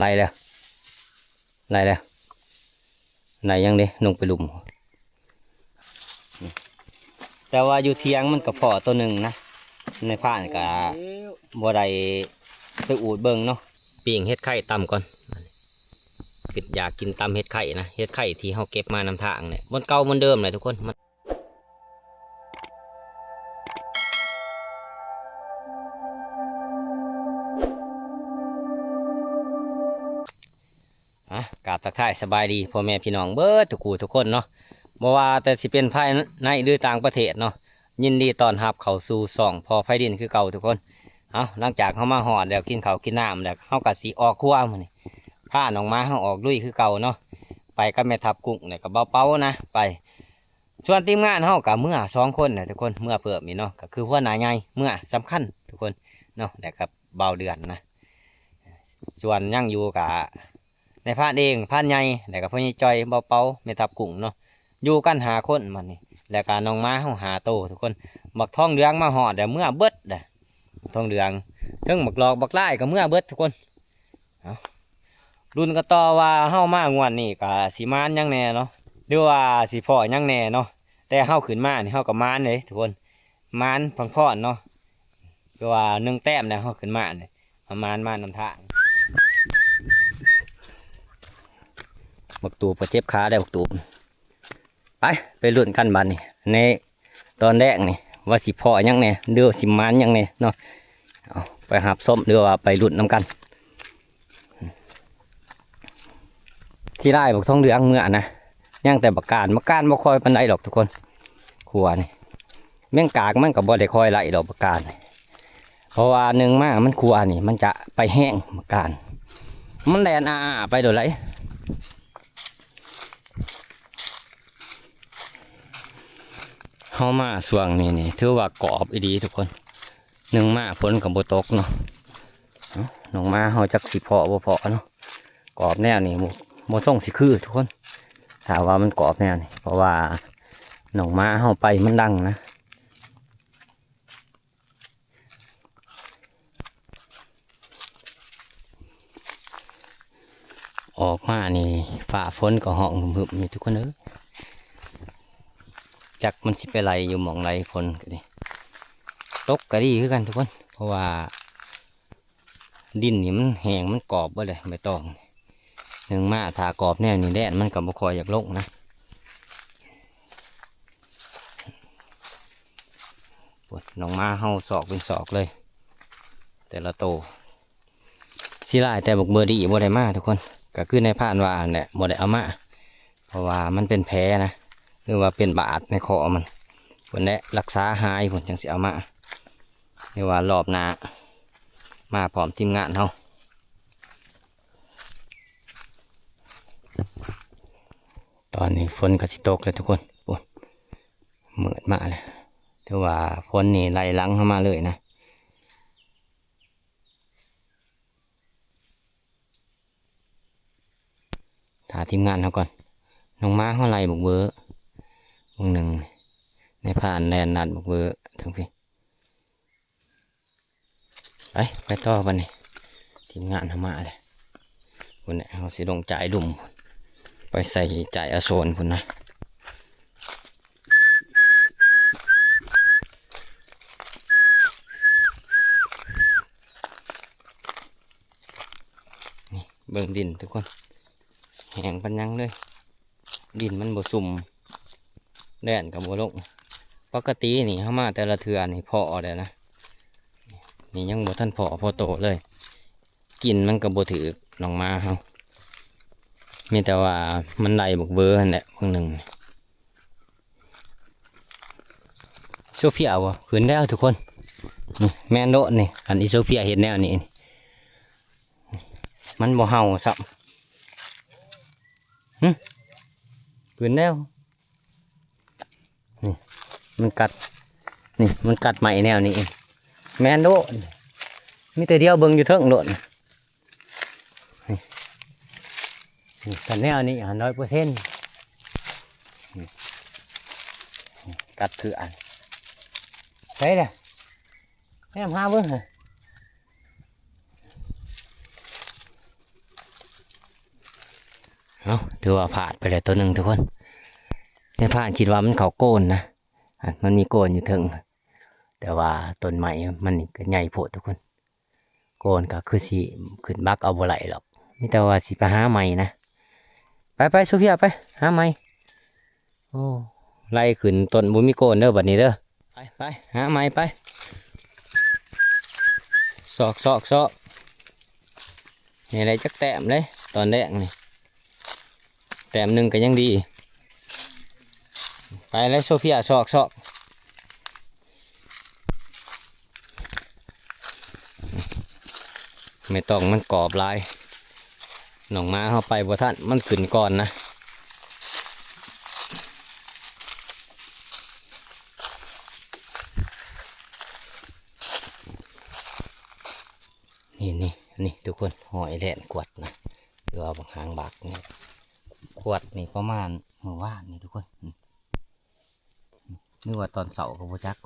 ໄລ່ແລ້ວ ໄລ່ແລ້ວ ໄລ່ຍັງເດ້ ລົງໄປລຸ່ມ. ແຕ່ວ່າຢູ່ຖຽງມັນກໍພໍ້ໂຕໜຶ່ງນະ ນາຍພານກໍບໍ່ໄດ້ໄປອູດເບິ່ງເນາະ. ປີ້ງເຫັດໄຂ່ຕຳກ່ອນ ຄິດຢາກກິນຕຳເຫັດໄຂ່ນະ ເຫັດໄຂ່ທີ່ເຮົາເກັບມານຳທາງແຫຼະ ບ່ອນເກົ່າບ່ອນເດີມແຫຼະທຸກຄົນ. ອ່ະ ກາບທັກທາຍສະບາຍດີພໍ່ແມ່ພີ່ນ້ອງເບິດທຸກຜູ້ທຸກຄົນເນາະ ບໍ່ວ່າແຕ່ຊິເປັນພາຍໃນ ຫຼື ຕ່າງປະເທດເນາະ ຍິນດີຕ້ອນຮັບເຂົ້າສູ່ຊ່ອງພໍ່ໄພດິນຄືເກົ່າທຸກຄົນ. ເອົາ ຫຼັງຈາກເຮົາມາຮອດແລ້ວ ກິນເຂົ້າກິນນ້ຳແລ້ວ ເຮົາກໍຊິອອກຄົວມື້ນີ້ ພານ້ອງໝາເຮົາອອກລຸຍຄືເກົ່າເນາະ ໄປກັບແມ່ທັບກຸ້ງ ແລ້ວກໍເບົາເປົານະ ໄປ. ສ່ວນທີມງານເຮົາກໍເມືອສອງຄົນນະທຸກຄົນ ເມືອເພີ່ມອີກເນາະ ກໍຄືຫົວໜ້າໃຫຍ່ເມືອສຳຄັນທຸກຄົນເນາະ ແລ້ວກໍບ່າວເດືອນນະ. ສ່ວນຍັງຢູ່ກະນາຍພານເອງ ພານໃຫຍ່ ແລ້ວກະພໍ່ໃຫຍ່ຈ່ອຍ ບ່າວເປົາ ແມ່ທັບກຸ້ງເນາະ ຢູ່ກັນຫ້າຄົນບັດນີ້ ແລ້ວກະນ້ອງໝາເຮົາຫ້າໂຕທຸກຄົນ. ບັກທອງເຫຼືອງມາຮອດແລ້ວເມືອເບິດເດ້ ທອງເຫຼືອງ ເຖິງບັກຫຼອກບັກລາຍກໍເມືອເບິດທຸກຄົນ. ເອົ້າ ລຸ້ນກັນຕໍ່ວ່າເຮົາມາງວດນີ້ກໍຊິໝານຫຍັງແດ່ເນາະ ຫຼືວ່າຊິພໍ້ຫຍັງແດ່ເນາະ. ແຕ່ເຮົາຂຶ້ນມານີ້ເຮົາກໍໝານເດ້ທຸກຄົນ ໝານພັງພອນເນາະ ຄືວ່າໜຶ່ງແຕ້ມແລ້ວເຮົາຂຶ້ນມານີ້ ເຮົາໝານມານຳທາງ. ບັກຕູບກໍເຈັບຂາແລ້ວ ບັກຕູບ. ໄປ ໄປລຸ້ນກັນບັດນີ້ ໃນຕອນແລງນີ້ ວ່າຊິພໍ້ຫຍັງແດ່ ຫຼືວ່າຊິໝານຫຍັງແດ່ເນາະ. ເອົາ ໄປຮັບຊົມ ຫຼືວ່າໄປລຸ້ນນຳກັນ. ທີ່ລາຍບັກທອງເຫຼືອງເມືອນະ ຍັງແຕ່ບັກການ ບັກການບໍ່ຄ່ອຍປານໃດດອກທຸກຄົນ. ຂົວນີ້ ແມງກາກມັນກໍບໍ່ໄດ້ຄ່ອຍໄລ່ດອກບັກການນີ້ ເພາະວ່າໜຶ່ງມາມັນຂົວນີ້ ມັນຈະໄປແຮງບັກການ ມັນແລ່ນອ້າໆໄປໂດດໄດ. ເຮົາມາຊ່ວງນີ້ນີ້ ຖືວ່າກອບອີ່ຫຼີທຸກຄົນ. ໜຶ່ງມາຝົນກໍບໍ່ຕົກເນາະ. ເອົ້າ ນ້ອງໝາເຮົາຈັກຊິເພາະບໍ່ເພາະເນາະ. ກອບແນວນີ້ບໍ່ ບໍ່ຊົງຊິຄືທຸກຄົນ ຖ້າວ່າມັນກອບແນວນີ້ ເພາະວ່ານ້ອງໝາເຮົາໄປມັນດັງນະ. ອອກມານີ້ ຟ້າຝົນກໍຮ້ອງຮຶມໆຢູ່ທຸກຄົນເອີຍ. ຈັກມັນຊິໄປໄລ່ຢູ່ໝ່ອງໃດ ຝົນກໍດີ ຕົກກໍດີຄືກັນທຸກຄົນ ເພາະວ່າ ດິນນີ້ມັນແຫ້ງ ມັນກອບເບິດເລີຍ ໃບຕອງ. ໜຶ່ງມາຖ້າກອບແນວນີ້ແດດມັນກໍບໍ່ຄ່ອຍຢາກລົງນະ. ໂອ້ຍ ນ້ອງໝາເຮົາຊອກເປັນຊອກເລີຍ ແຕ່ລະໂຕ. ຊິຫຼາຍແຕ່ບັກເບີດີ້ບໍ່ໄດ້ມາທຸກຄົນ ກໍຄືນາຍພານວ່າຫັ້ນແຫຼະ ບໍ່ໄດ້ເອົາມາ ເພາະວ່າມັນເປັນແຜນະ ຫຼືວ່າເປັນບາດໃນຄໍມັນ ເພິ່ນແຫຼະ ລັກສາຫາຍເພິ່ນຈັ່ງຊິເອົາມາ. ຫຼືວ່າລອບໜ້າ ມາພ້ອມທີມງານເຮົາ. ຕອນນີ້ຝົນກໍຊິຕົກແລ້ວທຸກຄົນ. ໂອ້ຍ ມືດມາແລ້ວ ຖືວ່າຝົນນີ້ໄລ່ຫຼັງເຮົາມາເລີຍນະ. ຖ້າທີມງານເຮົາກ່ອນ. ນ້ອງໝາເຮົາໄລ່ບັກເບີ ບັກໜຶ່ງ ນາຍພານແລ່ນລັດບັກເບີທາງພີ້. ໄປ ໄປຕໍ່ບັດນີ້ ທີມງານເຮົາມາແລ້ວ. ພຸ້ນແຫຼະ ເຮົາຊິລົງຈາຍລຸ່ມ ໄປໃສ່ຈາຍອາໂສນພຸ້ນນະ. ນີ້ ເບິ່ງດິນທຸກຄົນ ແຫ້ງປານຫຍັງເລີຍ ດິນມັນບໍ່ຊຸ່ມ ແລ່ນກໍບໍ່ລົງ. ປົກກະຕິນີ້ເຮົາມາແຕ່ລະເທື່ອນີ້ພໍ້ແລ້ວນະ ນີ້ຍັງບໍ່ທັນພໍ້ພໍໂຕເລີຍ. ກິນມັນກໍບໍ່ຖືກນ້ອງໝາເຮົາ ມີແຕ່ວ່າມັນໄລ່ບັກເບີຫັ້ນແຫຼະ ບາງໜຶ່ງ. ໂຊເຟຍບໍ່? ຂຶ້ນແລ້ວທຸກຄົນ ນີ້ແມ່ນໂລດນີ້ ຄັນອີໂຊເຟຍເຮັດແນວນີ້ มันบ่เห่าซ้ำ หึ ขึ้นแล้ว นี่ มันกัด นี่ มันกัดไม้แนวนี้ แม่นโลด มีแต่เดียวเบิ่งอยู่เทิงโลด นี่ นี่ คันแนวนี้ ร้อยเปอร์เซ็นต์ นี่ นี่ กัดคืออัน ใช่เลย แนมหาเบิ่งหั่น นี่ ເອົ້າ ຖືວ່າພາດໄປແລ້ວໂຕໜຶ່ງທຸກຄົນ. ໃນພານຄິດວ່າມັນເຂົ້າໂກນນະ ອັນ ມັນມີໂກນຢູ່ເທິງ ແຕ່ວ່າຕົ້ນໄມ້ມັນນີ້ກໍໃຫຍ່ໂພດທຸກຄົນ. ໂກນກໍຄືຊິຂຶ້ນບັກເອົາບໍ່ໄດ້ດອກ ມີແຕ່ວ່າຊິໄປຫາໃໝ່ນະ. ໄປໆ ໂຊເຟຍ ໄປຫາໃໝ່. ໂອ້ ໄລ່ຂຶ້ນຕົ້ນບໍ່ມີໂກນເດີບັດນີ້ເດີ. ໄປໆ ຫາໃໝ່ໄປ. ຊອກໆໆ ນີ້ແຫຼະ ຈັກແຕ້ມເດ້ຕອນແລກນີ້. ແຕ້ມໜຶ່ງກໍຍັງດີ. ໄປແລ້ວໂຊເຟຍ ຊອກໆ. ແມ່ຕ້ອງມັນກອບຫຼາຍ. ນ້ອງໝາເຮົາໄປບໍ່ທັນ ມັນຂຶ້ນກ່ອນນະ. ນີ້ໆ ນີ້ທຸກຄົນ ຮອຍແລ່ນກວດນະ ຫຼືວ່າບັກຫາງບັກນີ້ ກວດນີ້ປະມານມື້ວານນີ້ທຸກຄົນ ຫຼືວ່າຕອນເຊົ້າກໍບໍ່ຈັກ.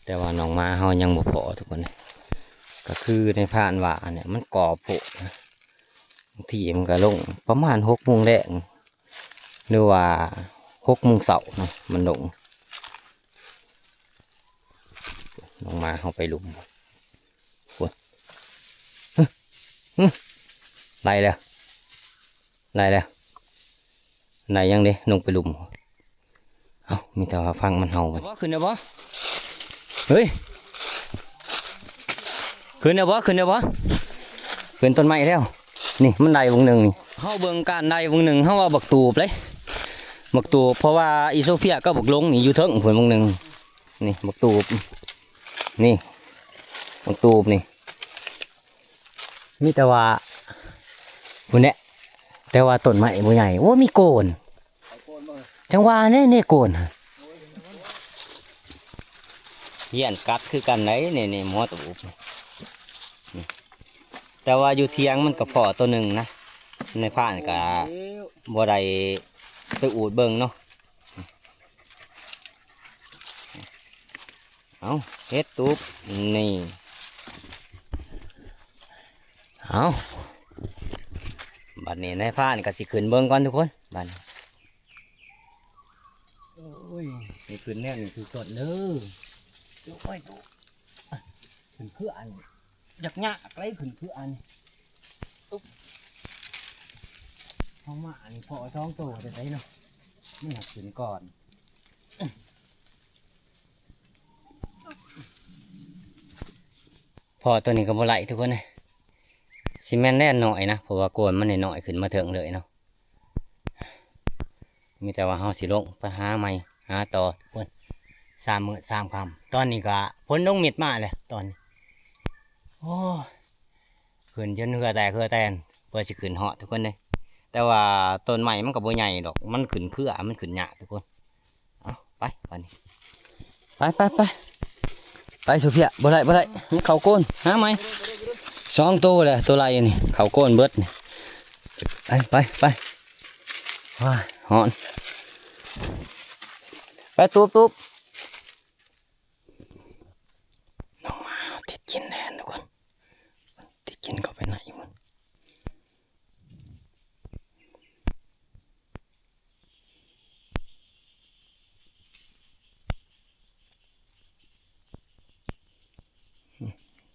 ແຕ່ວ່ານ້ອງໝາເຮົາຍັງບໍ່ພໍ້ທຸກຄົນ ກໍຄືໃນພານວ່າອັນນີ້ມັນກອບໂພດນະ. ບາງທີມັນກໍລົງປະມານຫົກໂມງແລງ ຫຼືວ່າຫົກໂມງເຊົ້າເນາະ ມັນລົງ. ນ້ອງໝາເຮົາໄປລຸ່ມພຸ້ນ. ຫຶ ຫຶ ໄລ່ແລ້ວ ໄລ່ແລ້ວ ໄລ່ຍັງເດ້ ລົງໄປລຸ່ມ. ເອົ້າ ມີແຕ່ວ່າຟັງມັນເຫົ່າ. ຂຶ້ນໄດ້ບໍ່? ເຮີ້ຍ ຂຶ້ນໄດ້ບໍ່? ຂຶ້ນໄດ້ບໍ່? ຂຶ້ນຕົ້ນໄມ້ແລ້ວ. ນີ້ມັນໄລ່ວງໜຶ່ງນີ້ ເຮົາເບິ່ງການໄລ່ວງໜຶ່ງ ເຮົາວ່າບັກຕູບເດ້ ບັກຕູບ ເພາະວ່າອີໂຊເຟຍກັບບັກຫຼົງນີ້ຢູ່ເທິງພຸ້ນວງໜຶ່ງ. ນີ້ບັກຕູບ ນີ້ບັກຕູບນີ້ ມີແຕ່ວ່າ ພຸ້ນແຫຼະ ແຕ່ວ່າຕົ້ນໄມ້ບໍ່ໃຫຍ່. ໂອ້ ມີໂກນ ຈັ່ງວ່າແນ່ ນີ້ໂກນ ຢ້ານກັດຄືກັນໄດ໋ ນີ້ ນີ້ໝໍຕູບ. ແຕ່ວ່າຢູ່ຖຽງມັນກໍພໍ້ໂຕໜຶ່ງນະ ໃນພານກໍບໍ່ໄດ້ໄປອູດເບິ່ງເນາະ. ເອົາ ເຮັດຕູບ ນີ້ ເອົາ ບັດນີ້ນາຍພານກໍຊິຂຶ້ນເບິ່ງກ່ອນທຸກຄົນ ບັດນີ້. ໂອ້ຍ ນີ້ຂຶ້ນແນວນີ້ຄືຕົ້ນເດີ ໂອ້ຍ ຂຶ້ນຄືອັນ ຢາກຍາກໄກ ຂຶ້ນຄືອັນ ຕຸບ ເຮົາມາອັນພໍ້ສອງໂຕໄດ້ໄດເນາະ ມັນຫາກຂຶ້ນກ່ອນ. ພໍ້ໂຕນີ້ກໍບໍ່ໄຫຼທຸກຄົນເອີຍ ຊິແມ່ນແລ່ນໜ້ອຍນະ ເພາະວ່າໂກນມັນນ້ອຍໆ ຂຶ້ນມາເທິງເລີຍເນາະ. ມີແຕ່ວ່າເຮົາຊິລົງໄປຫາໃໝ່ ຫາຕໍ່ພຸ້ນ ສາມມື້ສາມຄ່ຳ. ຕອນນີ້ກໍຝົນລົງມິດມາແລ້ວຕອນນີ້ ໂອ້ຍ ຂຶ້ນຈົນເຫື່ອແຕກເຫື່ອແຕນ ເພື່ອຊິຂຶ້ນຮອດທຸກຄົນເດ້. ແຕ່ວ່າຕົ້ນໄມ້ມັນກໍບໍ່ໃຫຍ່ດອກ ມັນຂຶ້ນເຄືອ ມັນຂຶ້ນຍາກທຸກຄົນ. ເອົາ ໄປບາດນີ້ ໄປ ໄປ ໄປ ໄປ ໂຊເຟຍ ບໍ່ໄດ້ ບໍ່ໄດ້ ມັນເຂົ້າໂກນ ຫາໃໝ່ ສອງໂຕແຫຼະ ໂຕໄລ່ນີ້ເຂົ້າໂກນເບິດນີ້. ໄປ ໄປ ໄປ ວ້າຍ ຮ້ອນ ໄປ ຕູບ ຕູບ. ນ້ອງໝາເຮົາຕິດກິນແທນທຸກຄົນ ຕິດກິນເຂົ້າໄປໃນພຸ້ນ.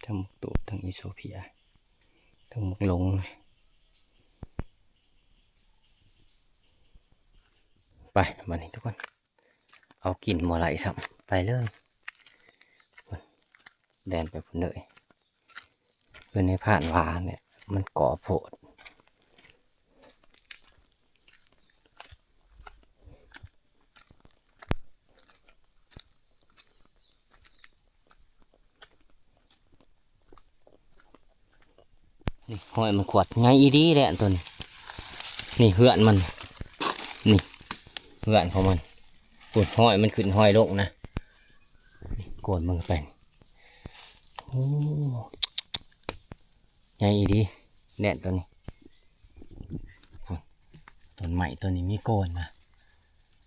ທັງໝາກຕູບ ທັງອີໂຊເພຍ ທັງໝາກຫຼົງ. ໄປ ບາດນີ້ທຸກຄົນ ເອົາກິນບໍ່ໄດ້ຊ້ຳ ໄປເລີຍ ແລ່ນໄປພຸ້ນເລີຍ. ຢູ່ໃນຜ່ານວ່າແຫຼະ ມັນກໍໂພດ. ນີ້ ຮອຍມັນຂວດໃຫຍ່ອີ່ຫຼີແຫຼະຕົວນີ້. ນີ້ເຮືອນມັນ ນີ້ເຮືອນຂອງມັນ. ໂອ້ຍ ຮອຍມັນຂຶ້ນຮອຍລົງນະ. ນີ້ ກວດເບິ່ງໄປ ໂອ້ ໃຫຍ່ອີ່ຫຼີແດນຕົວນີ້. ໂອ້ຍ ຕົ້ນໄມ້ຕົວນີ້ມີໂກນນະ.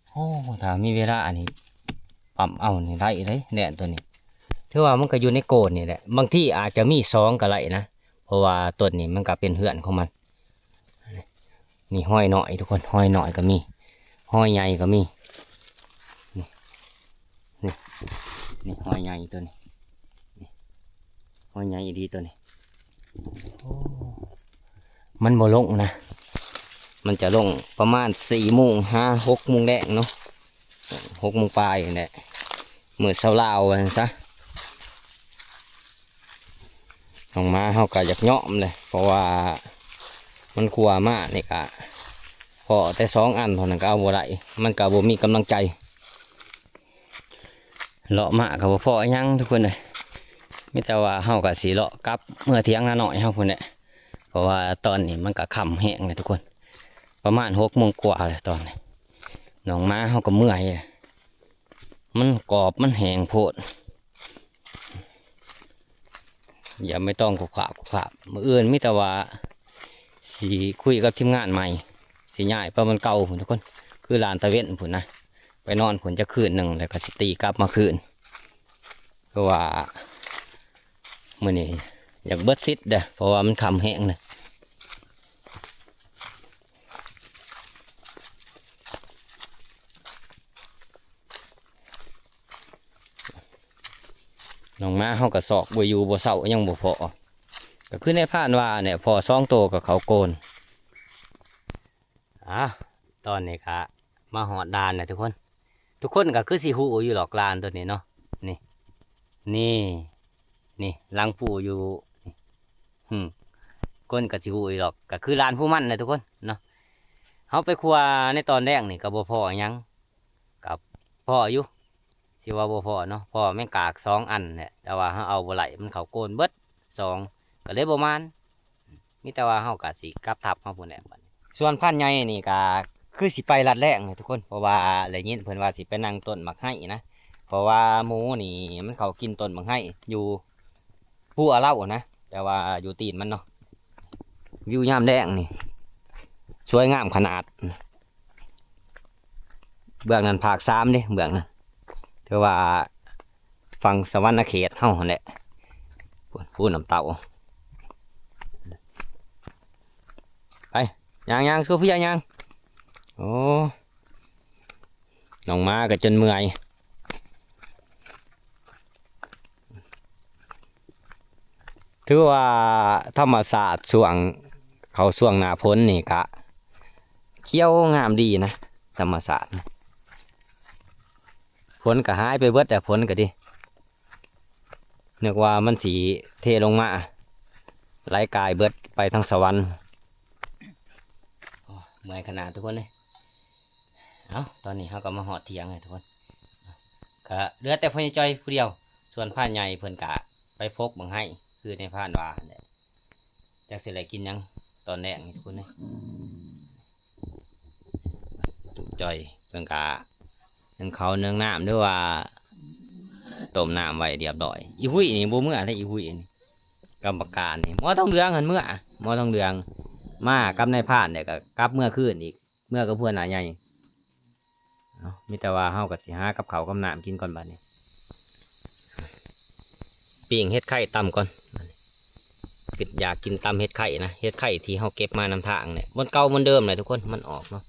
ໂອ້ ຖ້າມີເວລາອັນນີ້ປ້ຳເອົານີ້ໄດ້ເດ້ ແດນຕົວນີ້. ຖືວ່າມັນກໍຢູ່ໃນໂກນນີ້ແຫຼະ ບາງທີອາດຈະມີສອງກໍໄດ້ນະ. ເພາະວ່າຕົ້ນນີ້ມັນກໍເປັນເຮືອນຂອງມັນ. ນີ້ຮອຍນ້ອຍທຸກຄົນ ຮອຍນ້ອຍກໍມີ ຮອຍໃຫຍ່ກໍມີ. ນີ້ ນີ້ ນີ້ຮອຍໃຫຍ່ຕົວນີ້ ນີ້ຮອຍໃຫຍ່ອີ່ຫຼີຕົວນີ້. ໂອ້ ມັນບໍ່ລົງນະ ມັນຈະລົງປະມານສີ່ໂມງຫາຫົກໂມງແລງເນາະ ຫົກໂມງປາຍນີ້ແຫຼະ ມື້ຊາວລາວວ່າຊັ້ນຊະ. ນ້ອງໝາເຮົາກໍຢາກຍອມແຫຼະ ເພາະວ່າມັນຄົວມານີ້ກະພໍ້ແຕ່ສອງອັນເທົ່ານັ້ນກໍເອົາບໍ່ໄດ້ ມັນກໍບໍ່ມີກຳລັງໃຈ ເລາະມາກໍບໍ່ພໍອີ່ຫຍັງທຸກຄົນເອີຍ. ມີແຕ່ວ່າເຮົາກໍຊິເລາະກັບເມືອຖຽງນ້ານ້ອຍເຮົາພຸ້ນແຫຼະ ເພາະວ່າຕອນນີ້ມັນກໍຄ່ຳແຮງແລ້ວທຸກຄົນ ປະມານຫົກໂມງກວ່າແລ້ວຕອນນີ້. ນ້ອງໝາເຮົາກໍເມື່ອຍແລ້ວ ມັນກອບມັນແຫ້ງໂພດ. ຢ່າໄມ່ຕ້ອງຄຸກຄາບຄຸກຄາບ ມື້ອື່ນມີແຕ່ວ່າຊິຄຸຍກັບທີມງານໃໝ່ ຊິຍ້າຍໄປບ່ອນເກົ່າພຸ້ນທຸກຄົນ ຄືລານຕາເວັນພຸ້ນນະ ໄປນອນພຸ້ນຈັກຄືນໜຶ່ງ ແລ້ວກໍຊິຕີກັບມາຄືນ ເພາະວ່າມື້ນີ້ຢາກເບິດສິດເດ້ ເພາະວ່າມັນຄ່ຳແຮງນະ. ນ້ອງໝາເຮົາກໍຊອກບໍ່ຢູ່ບໍ່ເຊົາ ຍັງບໍ່ພໍ້ ກໍຄືນາຍພານວ່າແຫຼະ ພໍ້ສອງໂຕກໍເຂົ້າໂກນ. ອ້າວ ຕອນນີ້ກະມາຮອດດ່ານແລ້ວທຸກຄົນ ທຸກຄົນກໍຄືຊິຮູ້ຢູ່ດອກ ດ່ານຕົວນີ້ເນາະ ນີ້ ນີ້ ນີ້ຫຼັງປູຢູ່ ນີ້ ຫຶ ຄົນກໍຊິຮູ້ຢູ່ດອກ ກໍຄືດ່ານພູມັນແຫຼະທຸກຄົນເນາະ. ເຮົາໄປຄົວໃນຕອນແລງນີ້ກໍບໍ່ພໍ້ຫຍັງ ກໍພໍ້ຢູ່ ຊິວ່າບໍ່ພໍ້ເນາະ ພໍ້ແມງກາກສອງອັນແຫຼະ ແຕ່ວ່າເຮົາເອົາບໍ່ໄດ້ ມັນເຂົ້າໂກນເບິດສອງ ກໍເລີຍບໍ່ໝານ. ມີແຕ່ວ່າເຮົາກໍຊິກັບທັບເຮົາພຸ້ນແຫຼະບັດນີ້. ສ່ວນພານໃຫຍ່ນີ້ກໍຄືຊິໄປລັດແລ້ງແຫຼະທຸກຄົນ ເພາະວ່າໄດ້ຍິນເພິ່ນວ່າຊິໄປນັ່ງຕົ້ນໝາກໄຮນະ ເພາະວ່າໝູນີ້ມັນເຂົ້າກິນຕົ້ນໝາກໄຮຢູ່ພູອາເລົານະ ແຕ່ວ່າຢູ່ຕີນມັນເນາະ. ວິວຍາມແລງນີ້ສວຍງາມຂະໜາດ. ເບື້ອງນັ້ນພາກສາມເດ້ ເບື້ອງນັ້ນ ຖືວ່າຝັ່ງສະຫວັນນະເຂດເຮົາຫັ້ນແຫຼະ ພູນ້ຳເຕົ້າ. ໄປ ຍ່າງໆ ໂຊເຟຍຍ່າງ. ໂອ້ ນ້ອງໝາກໍຈົນເມື່ອຍ. ຖືວ່າທຳມະຊາດຊ່ວງ ເຂົ້າຊ່ວງໜ້າຝົນນີ້ກະຂຽວງາມດີນະ ທຳມະຊາດ. ຝົນກະຫາຍໄປເບິດແລ້ວ ຝົນກະດີ ນຶກວ່າມັນຊິເທລົງມາ ໄຫຼກາຍເບິດໄປທາງສະຫວັນ. ໂອ້ ເມື່ອຍຂະໜາດທຸກຄົນເອີຍ. ເອົ້າ ຕອນນີ້ເຮົາກໍມາຮອດຖຽງແລ້ວທຸກຄົນ ກະເຫຼືອແຕ່ພໍ່ໃຫຍ່ຈ່ອຍຜູ້ດຽວ ສ່ວນພານໃຫຍ່ເພິ່ນກະໄປພົກບັກໄຮ ຄືໃນພານວ່າຫັ້ນແຫຼະ ຈັກຊິໄດ້ກິນຫຍັງຕອນແລງນີ້ທຸກຄົນເອີຍ. ຈຸ້ມຈ່ອຍເພິ່ນກະ ໜຶ້ງເຂົ້າໜຶ້ງນ້ຳ ຫຼືວ່າຕົ້ມນ້ຳໄວ້ລຽບຮ້ອຍ. ອີຫຸຍນີ້ບໍ່ເມືອເດ້ ອີຫຸຍນີ້ ກຳມະການນີ້ ໝໍທອງເຫຼືອງຫັ້ນເມືອ ໝໍທອງເຫຼືອງມາກັບນາຍພານ ແລ້ວກໍກັບເມືອຄືນອີກ ເມືອກັບຫົວໜ້າໃຫຍ່. ເອົ້າ ມີແຕ່ວ່າເຮົາກໍຊິຫາກັບເຂົ້າກັບນ້ຳກິນກ່ອນບັດນີ້ ປີ້ງເຫັດໄຂ່ຕຳກ່ອນ. ຄິດຢາກກິນຕຳເຫັດໄຂ່ນະ ເຫັດໄຂ່ທີ່ເຮົາເກັບມານຳທາງນີ້ ບ່ອນເກົ່າບ່ອນເດີມແຫຼະທຸກຄົນ ມັນອອກເນາະ.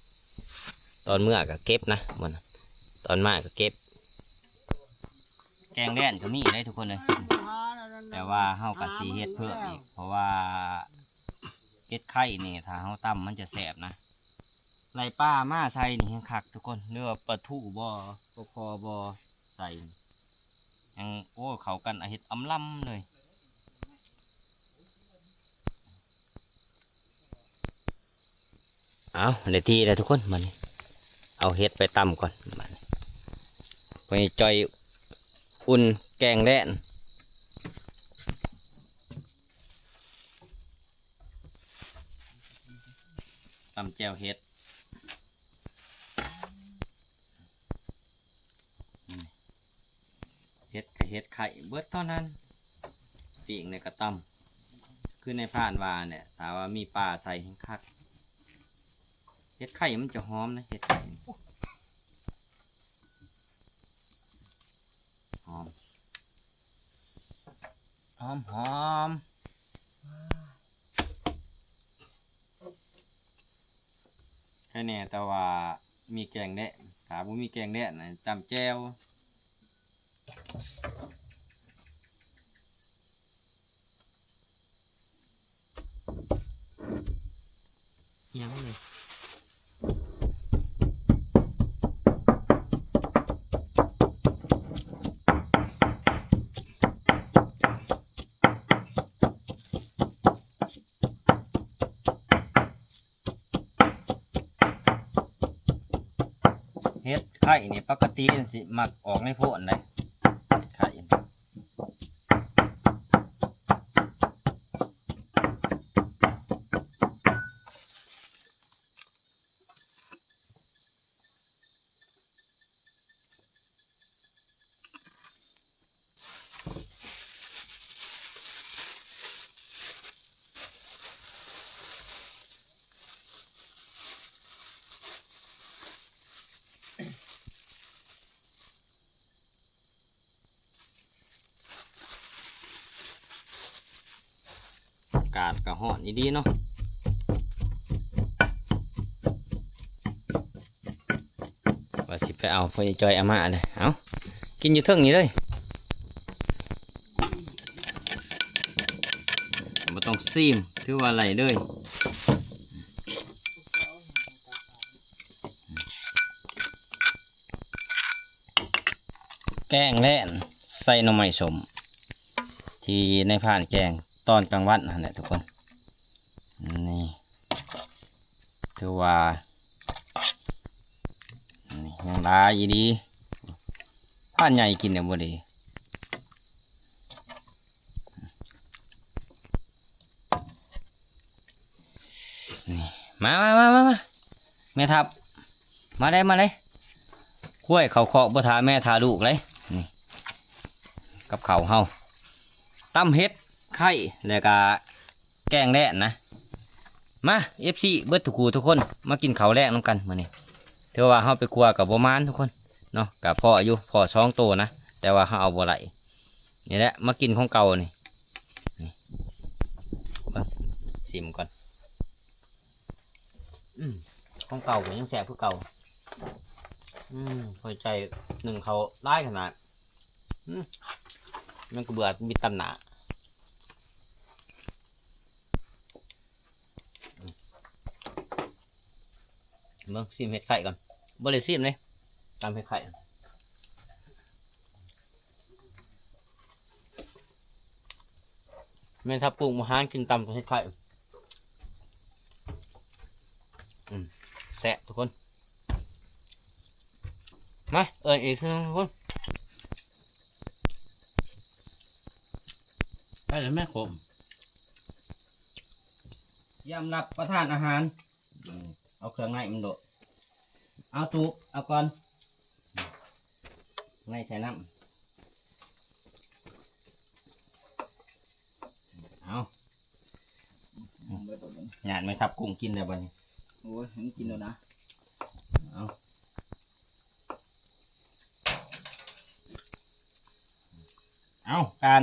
ຕອນເມືອກໍເກັບນະ ບ່ອນ ຕອນມາກໍເກັບ. ແກງແລ້ນກໍມີເດ້ທຸກຄົນເອີຍ ແຕ່ວ່າເຮົາກໍຊິເຮັດເພີ່ມອີກ ເພາະວ່າເຫັດໄຂ່ນີ້ ຖ້າເຮົາຕຳມັນຈະແຊບນະ. ໄລ່ປາມາໃສ່ນີ້ແຮງຄັກທຸກຄົນ ຫຼືວ່າປາທູບໍ່ ປາຄໍ່ບໍ່ ໃສ່ແຮງ ໂອ້ ເຂົ້າກັນ ອາ ເຮັດອຳລຳເລີຍ. ເອົາ ໄດ້ທີ່ແລ້ວທຸກຄົນ ບາດນີ້ເອົາເຫັດໄປຕຳກ່ອນ. ບາດນີ້ພໍ່ໃຫຍ່ຈ່ອຍອຸ່ນແກງແລ້ນ ຕຳແຈ່ວເຫັດ ເຫັດກະເຫັດໄຂ່ເບິດເທົ່ານັ້ນ ປີ້ງແລ້ວກະຕຳ ຄືນາຍພານວ່າແຫຼະ ຖ້າວ່າມີປາໃສ່ແຮງຄັກ. ເຫັດໄຂ່ມັນຈະຫອມນະ ເຫັດໄຂ່ ຫອມ ຫອມໆ. ແນ່ ແຕ່ວ່າມີແກງແດະ ຖ້າບໍ່ມີແກງແດະນະ ຈ້ຳແຈ່ວ. ຍັງເລີຍ ເຫັດໄຂ່ນີ້ ປົກກະຕິມັນຊິມັກອອກໃນໂພນໃດ໋ ເຫັດໄຂ່. ອາກາດກໍຮ້ອນອີ່ຫຼີເນາະ ວ່າຊິໄປເອົາ ພໍ່ໃຫຍ່ຈ່ອຍເອົາມາເດ້. ເອົາ ກິນຢູ່ເທິງນີ້ເລີຍ ບໍ່ຕ້ອງຊີມ ຖືວ່າໄດ້ເລີຍ. ແກງແລ້ນໃສ່ໜໍ່ໄມ້ສົ້ມ ທີ່ນາຍພານແກງຕອນກາງວັນຫັ້ນແຫຼະທຸກຄົນ. ນີ້ ຖືວ່າ ນີ້ຍັງຫຼາຍອີ່ຫຼີ ພານໃຫຍ່ກິນແລ້ວບໍ່ດີ. ນີ້ ມາ ມາ ມາ ມາ ມາ ແມ່ທັບ ມາເດ້ ມາເດ້ ຄວາຍເຂົ້າຄອກບໍ່ຖ້າແມ່ຖ້າລູກເດ້. ນີ້ ກັບເຂົ້າເຮົາ ຕຳເຫັດໄຂ່ ແລ້ວກະແກງແລ້ນນະ. ມາ ເອັຟຊີ ເບິດທຸກຜູ້ທຸກຄົນ ມາກິນເຂົ້າແລງນຳກັນມື້ນີ້. ຖືວ່າເຮົາໄປຄົວກໍບໍ່ໝານທຸກຄົນເນາະ ກໍພໍຢູ່ ພໍສອງໂຕນະ ແຕ່ວ່າເຮົາເອົາບໍ່ໄດ້. ນີ້ແຫຼະ ມາກິນຂອງເກົ່ານີ້ ນີ້ ເບິ່ງ ຊີມກ່ອນ. ອືມ ຂອງເກົ່າກໍຍັງແຊບຄືເກົ່າ. ອືມ ພໍໃຈໜຶ້ງເຂົ້າຫຼາຍຂະໜາດ. ອືມ ມັນກໍເບື່ອມີຕຳໜ້າ. ເບິ່ງ ຊີມເຫັດໄຂ່ກ່ອນ ບໍ່ໄດ້ຊີມເດ້ ຕຳເຫັດໄຂ່. ແມ່ນຖ້າປູກມາຫາກິນຕຳເຫັດໄຂ່. ອືມ ແຊບທຸກຄົນ. ມາ ເອີ້ນອີກເທື່ອໜຶ່ງທຸກຄົນ. ໄປແລ້ວແມ່ ໂຄມ ຍາມຮັບປະທານອາຫານ. ອືມ ເອົາເຄື່ອງໃນມັນໂລດ ເອົາຕູບ ເອົາກ່ອນ ໃນໃສ່ນ້ຳ ເອົາ ຍາດແມ່ທັບກຸ້ງກິນແລ້ວບັດນີ້. ໂອ້ຍ ໃຫ້ມັນກິນໂລດນະ ເອົາ ເອົາ ການ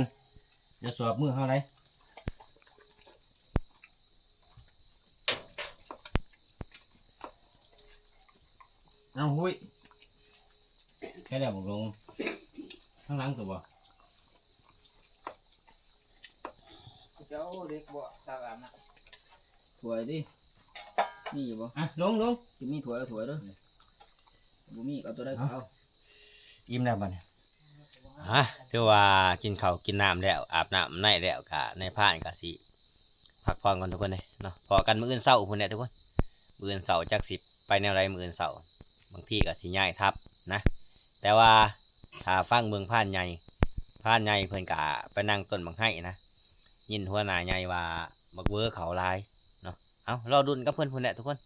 ຢ່າສວບມືເຮົາໄດ. ເອົາ ຫຸ້ຍ ແຄ່ແລ້ວບໍ່ລົງ ທາງຫຼັງຕົວບໍ່ ເຈົ້າເດັກບໍ່ ຕາກອາບນ້ຳ ຖ້ວຍຕິ ມີຢູ່ບໍ່? ອ່ະ ລົງ ລົງ ຊິມີຖ້ວຍ ເອົາຖ້ວຍເດີ ບໍ່ມີກໍເອົາຕົວໃດກໍເອົາ. ອີ່ມແລ້ວບັດນີ້ ຮະ ຖືວ່າກິນເຂົ້າກິນນ້ຳແລ້ວ ອາບນ້ຳໃນແລ້ວ ກະນາຍພານກະຊິພັກຜ່ອນກ່ອນທຸກຄົນເດ້ເນາະ. ພໍ້ກັນມື້ອື່ນເຊົ້າພຸ້ນແຫຼະທຸກຄົນ. ມື້ອື່ນເຊົ້າຈັກຊິໄປແນວໃດມື້ອື່ນເຊົ້າ. ບາງທີກະຊິຍ້າຍທັບນະ. ແຕ່ວ່າຖ້າຟັງເບິ່ງພານໃຫຍ່ ພານໃຫຍ່ເພິ່ນກະໄປນັ່ງຕົ້ນບັກໄຮນະ. ຍິນຫົວໜ້າໃຫຍ່ວ່າບັກເວີເຂົ້າຫຼາຍເນາະ. ເອົາ ລໍລຸ້ນກັບເພິ່ນພຸ້ນແຫຼະທຸກຄົນ.